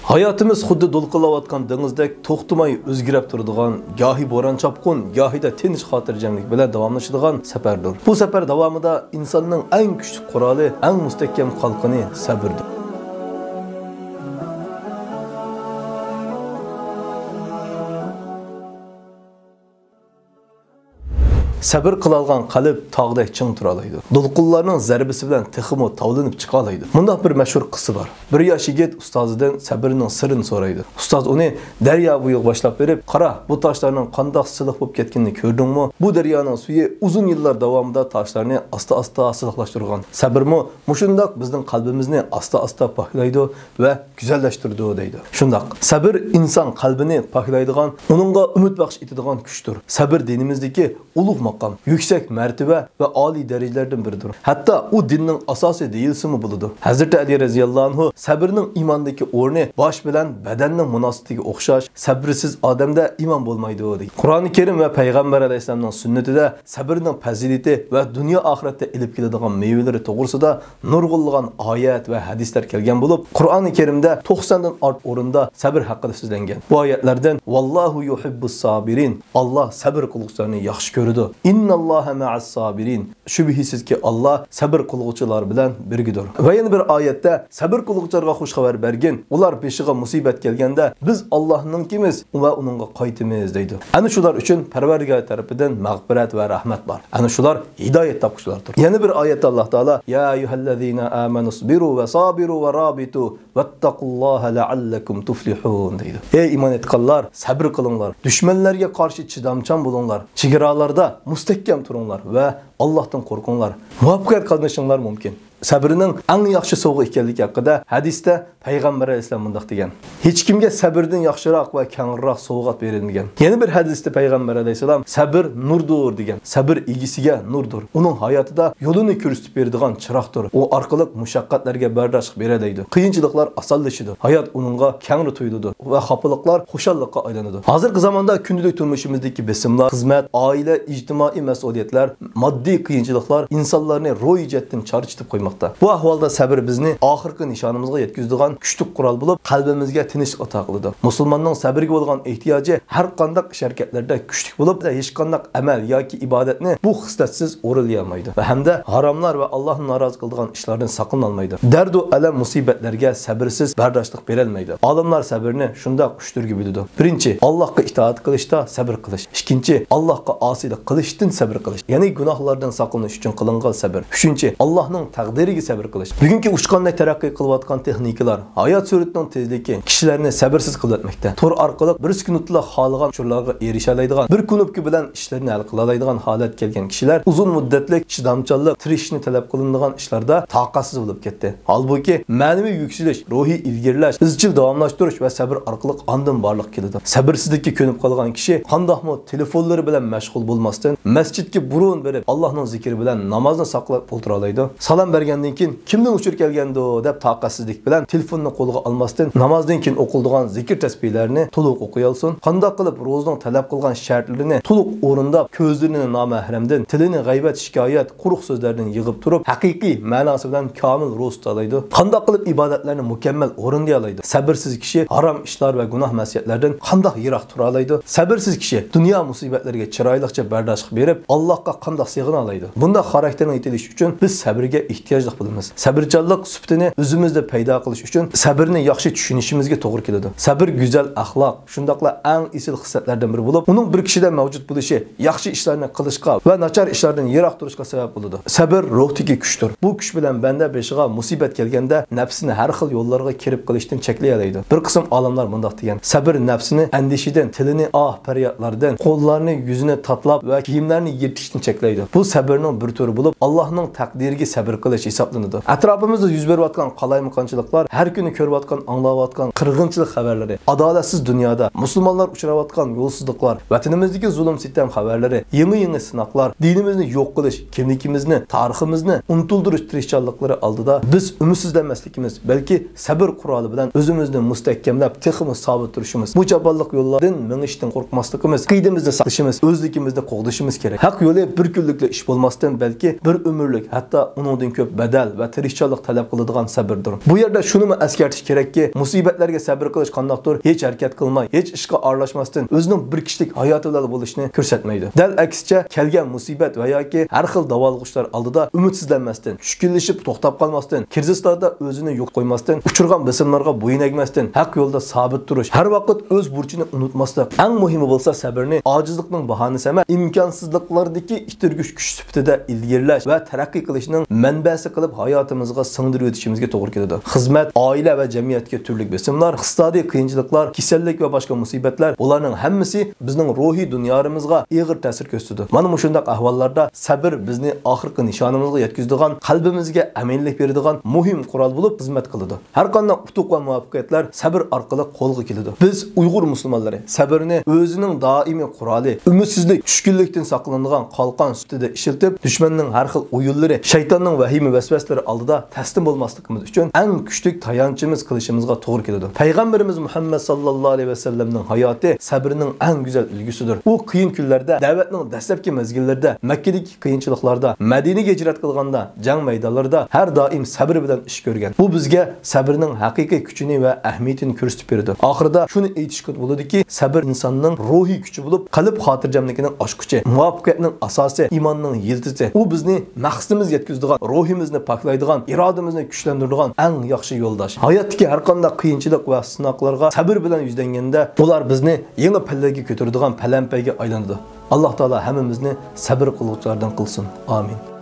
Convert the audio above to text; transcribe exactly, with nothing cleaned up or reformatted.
ھاياتىمىز خۇددى دولقۇنلاۋاتقان دېڭىزدەك توختىماي ئۆزگىرىپ تۇرىدىغان، گاھى بوران-چاپقۇن، گاھىدا تىنچ خاتىرجەملىك بىلەن داۋاملىشىدىغان سەپەردۇر. بۇ سەپەر داۋامىدا ئىنساننىڭ ئەڭ كۈچلۈك قورالى، ئەڭ مۇستەھكەم قالقىنى سەبىردۇر. سەبىر قىلالىغان قەلب تاغدەك چىڭ تۇرالايدۇ. دولقۇنلارنىڭ زەربىسى بىلەن تېخىمۇ تاۋلىنىپ چىقالايدۇ. مۇنداق بىر مەشھۇر قىسسە بار. بىر ياش يىگىت ئۇستازىدىن سەبرىنىڭ سىرىنى سورايدۇ. ئۇستاز ئۇنى دەريا بويىغا باشلاپ بېرىپ، «قارا، بۇ تاشلارنىڭ قانداق سىلىق بولۇپ كەتكىنىنى كۆردۈڭمۇ؟ بۇ دەريانىڭ سۈيى ئۇزۇن يىللار داۋامىدا تاشلارنى ئاستا-ئاستا سىلىقلاشتۇرغان. سەبرمۇ مۇشۇنداق بىزنىڭ قەلبىمىزنى ئاستا-ئاستا پاكلايدۇ ۋە گۈزەللەشتۈرىدۇ» دەيدۇ. شۇنداق، سەبر ئىنسان قەلبىنى پاكلايدىغان، ئۇنىڭغا ئۈمىد بەخش ئېتىدىغان كۈچتۇر. سەبر دىنىمىزدىكى ئۇلۇغ ماقام، يۈكسەك مەرتىۋە ۋە ئالىي دەرىجىلەردىن بىرىدۇر. ھەتتا ئۇ دىننىڭ ئاساسى دېيىلسىمۇ بولىدۇ. ھەزرىتى ئەلى رەزىياللاھۇ ئەنھۇ سەبرنىڭ ئىماندىكى ئورنى باش بىلەن بەدەننىڭ مۇناسىۋىتىگە ئوخشاش، سەبرسىز ئادەمدە ئىمان بولمايدۇ، دېگەن. قۇرئانى كەرىم ۋە پەيغەمبەر ئەلەيھىسسالامنىڭ سۈننىتىدە سەبرنىڭ پەزىلىتى ۋە دۇنيا ئاخىرەتتە ئېلىپ كېلىدىغان مېۋىلىرى توغرىسىدا نۇرغۇنلىغان ئايەت ۋە ھەدىسلەر كەلگەن بولۇپ، قۇرئانى كەرىمدە توقساندىن ئارتۇق ئورۇندا سەبر ھەققىدە سۆزلەنگەن. بۇ ئايەتلەردىن، «ۋاللاھۇ يۇھىببۇس سابىرىن»، ئاللا سەبر قىلغۇچىلارنى ياخشى كۆرىدۇ. «ئىنناللاھە مەئەس سابىرىن»، شۈبھىسىزكى، ئاللا سەبر قىلغۇچىلار بىلەن بىرگىدۇر. ۋە يەنە بىر ئايەتتە، «سەبر قىلغۇچىلارغا خۇش خەۋەر بەرگىن، ئۇلار بېشىغا مۇسىبەت كەلگەندە، بىز ئاللانىڭكىمىز ۋە ئۇنىڭغا قايتىمىز» دەيدۇ. ئەنە شۇلار ئۈچۈن پەرۋەردىگار تەرىپىدىن مەغپىرەت ۋە رەھمەت بار. ئەنە شۇلار ھىدايەت تاپقۇچىلاردۇر. يەنە بىر ئايەتتە ئاللا تائالا، «يا ئەييۇھەللەزىنە ئامەنۇسبىرۇ ۋە سابىرۇ ۋە رابىتۇ ۋەتتەقۇللاھە لەئەللەكۇم تۇفلىھۇن» دەيدۇ. ئەي ئىمان ئېيتقانلار، سەبر قىلىڭلار، دۈشمەنلەرگە قارشى چىدامچان بولۇڭلار، چېگرالاردا مۇستەھكەم تۇرۇڭلار ۋە ئاللاھتىن قورقۇڭلار. مۇۋەپپەقىيەت قازىنىشىڭلار مۇمكىن. سەبرنىڭ ئەڭ ياخشى سوۋغا ئىكەنلىكى ھەققىدە ھەدىستە پەيغەمبەر ئەلەيھىسسالام مۇنداق دېگەن، «ھېچكىمگە سەبردىن ياخشىراق ۋە كەڭرىراق سوۋغات بېرىلمىگەن.» يەنە بىر ھەدىستە پەيغەمبەر ئەلەيھىسسالام، «سەبر نۇردۇر» دېگەن. سەبر ئىگىسىگە نۇردۇر. ئۇنىڭ ھاياتىدا يولىنى كۆرسىتىپ بېرىدىغان چىراغدۇر. ئۇ ئارقىلىق مۇشەققەتلەرگە بەرداشلىق بېرەلەيدۇ. قىيىنچىلىقلار ئاسانلىشىدۇ. ھايات ئۇنىڭغا كەڭرى تۇيۇلىدۇ ۋە خاپىلىقلار خۇشاللىققا ئايلىنىدۇ. ھازىرقى زاماندا كۈندىلىك تۇرمۇشىمىزدىكى بېسىملار، خىزمەت، ئائىلە، ئىجتىمائىي مەسئۇلىيەتلەر، ماددىي قىيىنچىلىقلار ئىنسانلارنى روھىي جەھەتتىن چارچىتىپ قويماقتا. بۇ ئەھۋالدا سەبر بىزنى ئاخىرقى نىشانىمىزغا يەتكۈزىدىغان كۈچلۈك قورال بولۇپ، قەلبىمىزگە تىنچلىق ئاتا قىلىدۇ. مۇسۇلماننىڭ سەبرگە بولغان ئېھتىياجى ھەر قانداق ئىش-ھەرىكەتلەردە كۈچلۈك بولۇپ، ھېچقانداق ئەمەل ياكى ئىبادەتنى بۇ خىسلەتسىز ئورۇنلىيالمايدۇ ۋە ھەمدە ھاراملار ۋە ئاللاھنى نارازى قىلىدىغان ئىشلاردىن ساقلىنالمايدۇ. دەردۇ ئەلەم، مۇسىبەتلەرگە سەبرسىز بەرداشلىق بېرەلمەيدۇ. ئالىملار سەبرنى شۇنداق ئۈچ تۈرگە بۆلىدۇ. بىرىنچى، ئاللاھقا ئىتائەت قىلىشتا سەبر قىلىش. ئىككىنچى، ئاللاھقا ئاسىيلىق قىلىشتىن سەبر قىلىش، يەنى گۇناھلاردىن ساقلىنىش ئۈچۈن قىلىنغان سەبر. ئۈچىنچى، ئاللاھنىڭ تەقدىرىگە سەبر قىلىش. بۈگۈنكى ئۇچقاندەك تەرەققىي قىلىۋاتقان تېخنىكىلار، ھايات سۈرئىتىنىڭ تېزلىكى كىشىلەرنى سەبرسىز قىلىۋەتمەكتە. تور ئارقىلىق بىر سېكۇنتلا خالىغان ئۇچۇرلارغا ئېرىشەلەيدىغان، بىر كۇنۇپكا بىلەن ئىشلىرىنى ھەل قىلالايدىغان ھالەتكە كەلگەن كىشىلەر ئۇزۇن مۇددەتلىك چىدامچانلىق، تىرىشىشنى تەلەپ قىلىنىدىغان ئىشلاردا تاقەتسىز بولۇپ كەتتى. ھالبۇكى، مەنىۋى يۈكسىلىش، روھىي ئىلگىرىلەش، ئىزچىل داۋاملاشتۇرۇش ۋە سەبر ئارقىلىق ئاندىن بارلىققا كېلىدۇ. سەبرسىزلىككە كۆنۈپ قالغان كىشى قانداقمۇ تېلېفونلىرى بىلەن مەشغۇل بولماستىن، مەسچىتكە بۇرۇن بېرىپ، ئاللاھنىڭ زىكرى بىلەن نامازنى ساقلاپ ئولتۇرالايدۇ؟ سالام بەرگەندىن كېيىن، «كىمدىن ئۇچۇر كەلگەندۇ؟» دەپ تاقەتسىزلىك بىلەن تېلېفوننى قولىغا ئالماستىن، نامازدىن كېيىن ئوقۇلىدىغان زىكىر تەسبىھلەرنى تولۇق ئوقۇيالسۇن؟ قانداق قىلىپ روزىنىڭ تەلەپ قىلغان شەرتلىرىنى تولۇق ئورۇنداپ، كۆزلىرىنى نامەھرەمدىن، تىلىنى غەيۋەت، شىكايەت، قۇرۇق سۆزلەردىن يىغىپ تۇرۇپ، ھەقىقىي مەناسى بىلەن كامىل روزا تۇتالايدۇ؟ قانداق قىلىپ ئىبادەتلەرنى مۇكەممەل ئورۇندىيالايدۇ؟ سەبرسىز كىشى ھارام ئىشلار ۋە گۇناھ مەسىيەتلەردىن قانداق يىراق تۇرالايدۇ؟ سەبرسىز كىشى دۇنيا مۇسىبەتلىرىگە چىرايلىقچە بەرداشلىق بېرىپ، ئاللاھقا قانداق سېغىنالايدۇ؟ بۇنداق خاراكتېرنىڭ يېتىلىشى ئۈچۈن بىز سەبرگە ئېھتىياجلىق بولىمىز. سەبرچانلىق سۈپىتىنى ئۆزىمىزدە پەيدا قىلىش ئۈچۈن سەبرنى ياخشى چۈشىنىشىمىزگە توغرا كېلىدۇ. سەبر گۈزەل ئەخلاق، شۇنداقلا ئەڭ ئېسىل خىسلەتلەردىن بىرى بولۇپ، ئۇنىڭ بىر كىشىدە مەۋجۇت بولۇشى ياخشى ئىشلارنى قىلىشقا ۋە ناچار ئىشلاردىن يىراق تۇرۇشقا سەۋەب بولىدۇ. سەبر روھتىكى كۈچتۇر. بۇ كۈچ بىلەن بەندە بېشىغا مۇسىبەت كەلگەندە، نەپسىنى ھەر خىل يوللارغا كىرىپ قېلىشتىن چەكلىيەلەيدۇ. بىر قىسىم ئالىملار مۇنداق دېگەن، سەبر نەپسىنى ئەندىشىدىن، تىلىنى ئاھ پەريادلاردىن، قوللارنى، يۈزىنى تاتلاپ ۋە كىيىملەرنى يىرتىشتىن چەكلەيدۇ. بۇ سەبرنىڭ بىر تۈرى بولۇپ، ئاللاھنىڭ تەقدىرىگە سەبر قىلىش ھېسابلىنىدۇ. ئەتراپىمىزدا يۈز بېرىۋاتقان قالايمىقانچىلىقلار، ھەر كۈنى كۆرۈۋاتقان، ئاڭلاۋاتقان قىرغىنچىلىق خەۋەرلىرى، ئادالەتسىز دۇنيادا مۇسۇلمانلار ئۇچراۋاتقان يولسىزلىقلار، ۋەتىنىمىزدىكى زۇلۇم-سىتەم خەۋەرلىرى، يېڭى-يېڭى سىناقلار، دىنىمىزنى يوق قىلىش، كىملىكىمىزنى، تارىخىمىزنى ئۇنتۇلدۇرۇش تىرىشچانلىقلىرى ئالدىدا بىز ئۈمىدسىزلەنمەسلىكىمىز، بەلكى سەبر قورالى بىلەن ئۆزىمىزنى مۇستەھكەملەپ، تېخىمۇ سابىت تۇرۇشىمىز، بۇ چاپانلىق يوللاردىن مېڭىشتىن قورقماسلىقىمىز، ئەقىدىمىزنى ساقلىشىمىز، ئۆزلۈكىمىزنى قوغدىشىمىز كېرەك. ھەق يولى بىر كۈنلۈكلا ئىش بولماستىن، بەلكى بىر ئۆمۈرلۈك، ھەتتا ئۇنىڭدىن كۆپ بەدەل ۋە تىرىشچانلىق تەلەپ قىلىدىغان سەبىردۇر. بۇ يەردە شۇنىمۇ ئەسكەرتىش كېرەككى، مۇسىبەتلەرگە سەبىر قىلىش قانداقتۇر؟ ھېچ ھەرىكەت قىلماي، ھېچ ئىشقا ئارىلاشماستىن، ئۆزىنىڭ بىر كىشىلىك ھاياتى بىلەن بولۇشنى كۆرسەتمەيدۇ. دەل ئەكسىچە، كەلگەن مۇسىبەت ۋە ياكى ھەر خىل داۋالغۇشلار ئالدىدا ئۈمىدسىزلەنمەستىن، چۈشكۈنلىشىپ توختاپ قالماستىن، كىرىزىسلاردا ئۆزىنى يوقىتىپ قويماستىن، ئۇچرىغان بېسىملارغا بويۇن ئەگمەستىن، ھەق يولدا سابىت تۇرۇش، ھەر ۋاقىت ئۆز بۇرچىنى ئۇنتۇماسلىق. ئەڭ مۇھىمى بولسا سەبرنى ئاجىزلىقنىڭ باھانىسى ئەمەس، ئىمكانسىزلىقلاردىكى ئىتتىرگۈچ كۈچ سۈپىتىدە ئىلگىرىلەش ۋە تەرەققىي قىلىشنىڭ مەنبەسى قىلىپ ھاياتىمىزغا سىڭدۈرۈۋېتىشىمىزگە توغرا كېلىدۇ. خىزمەت، ئائىلە ۋە جەمئىيەتتىكى تۈرلۈك بېسىملار، ئىقتىسادىي قىيىنچىلىقلار، كېسەللىك ۋە باشقا مۇسىبەتلەر، بۇلارنىڭ ھەممىسى بىزنىڭ روھىي دۇنيارىمىزغا ئېغىر تەسىر كۆرسىتىدۇ. مانا مۇشۇنداق ئەھۋاللاردا سەبر بىزنى ئاخىرقى نىشانىمىزغا يەتكۈزىدىغان، قەلبىمىزگە ئەمىنلىك بېرىدىغان مۇھىم قورال بولۇپ خىزمەت قىلىدۇ. ھەر قانداق ئۇتۇق ۋە مۇۋەپپەقىيەتلەر سەبر ئارقىلىق قولغا كېلىدۇ. بىز ئۇيغۇر مۇسۇلمانلىرى سەبرنى ئۆزىنىڭ دائىمىي قورالى، ئۈمىدسىزلىك، چۈشكۈنلۈكتىن ساقلىنىدىغان قالقان سۈپىتىدە ئىشلىتىپ، دۈشمەننىڭ ھەر خىل ئويۇنلىرى، شەيتاننىڭ ۋەھىمە ۋەسۋەسىلىرى ئالدىدا تەسلىم بولماسلىقىمىز ئۈچۈن ئەڭ كۈچلۈك تايانچىمىز قىلىشىمىزغا توغرا كېلىدۇ. پەيغەمبىرىمىز مۇھەممەد ساللاللاھۇ ئەلەيھى ۋەسەللەمنىڭ ھاياتى سەبرنىڭ ئەڭ گۈزەل ئۈلگىسىدۇر. ئۇ قىيىن كۈنلەردە، دەۋەتنىڭ دەسلەپكى مەزگىللىرىدە، مەككىدىكى قىيىنچىلىقلاردا، مەدىنىگە ھىجرەت قىلغاندا، جەڭ مەيدانلىرىدا ھەر دائىم سەبرى بىلەن ئىش كۆرگەن. بۇ بىزگە سەبرنىڭ ھەقىقىي كۈچىنى ۋە ئەھمىيىتىنى كۆرسىتىپ بېرىدۇ. ئاخىرىدا شۇنى ئېيتىشقا بولىدۇكى، سەبر ئىنساننىڭ روھىي كۈچى بولۇپ، قەلب خاتىرجەملىكىنىڭ ئاچقۇچى، مۇۋەپپەقىيەتنىڭ ئاساسى، ئىماننىڭ يىلتىزى. ئۇ بىزنى مەقسىتىمىزگە يەتكۈزىدىغان، روھىمىزنى پاكلايدىغان، ئىرادىمىزنى كۈچلەندۈرىدىغان ئەڭ ياخشى يولداش. ھاياتتىكى ھەر قانداق قىيىنچىلىق ۋە سىناقلارغا سەبر بىلەن يۈزلەنگەندە، ئۇلار بىزنى يېڭى پەللىگە كۆتۈرىدىغان پەلەمپەيگە ئايلىنىدۇ. ئاللاھ تائالا ھەممىمىزنى سەبر قىلغۇچىلاردىن قىلسۇن. ئامىن.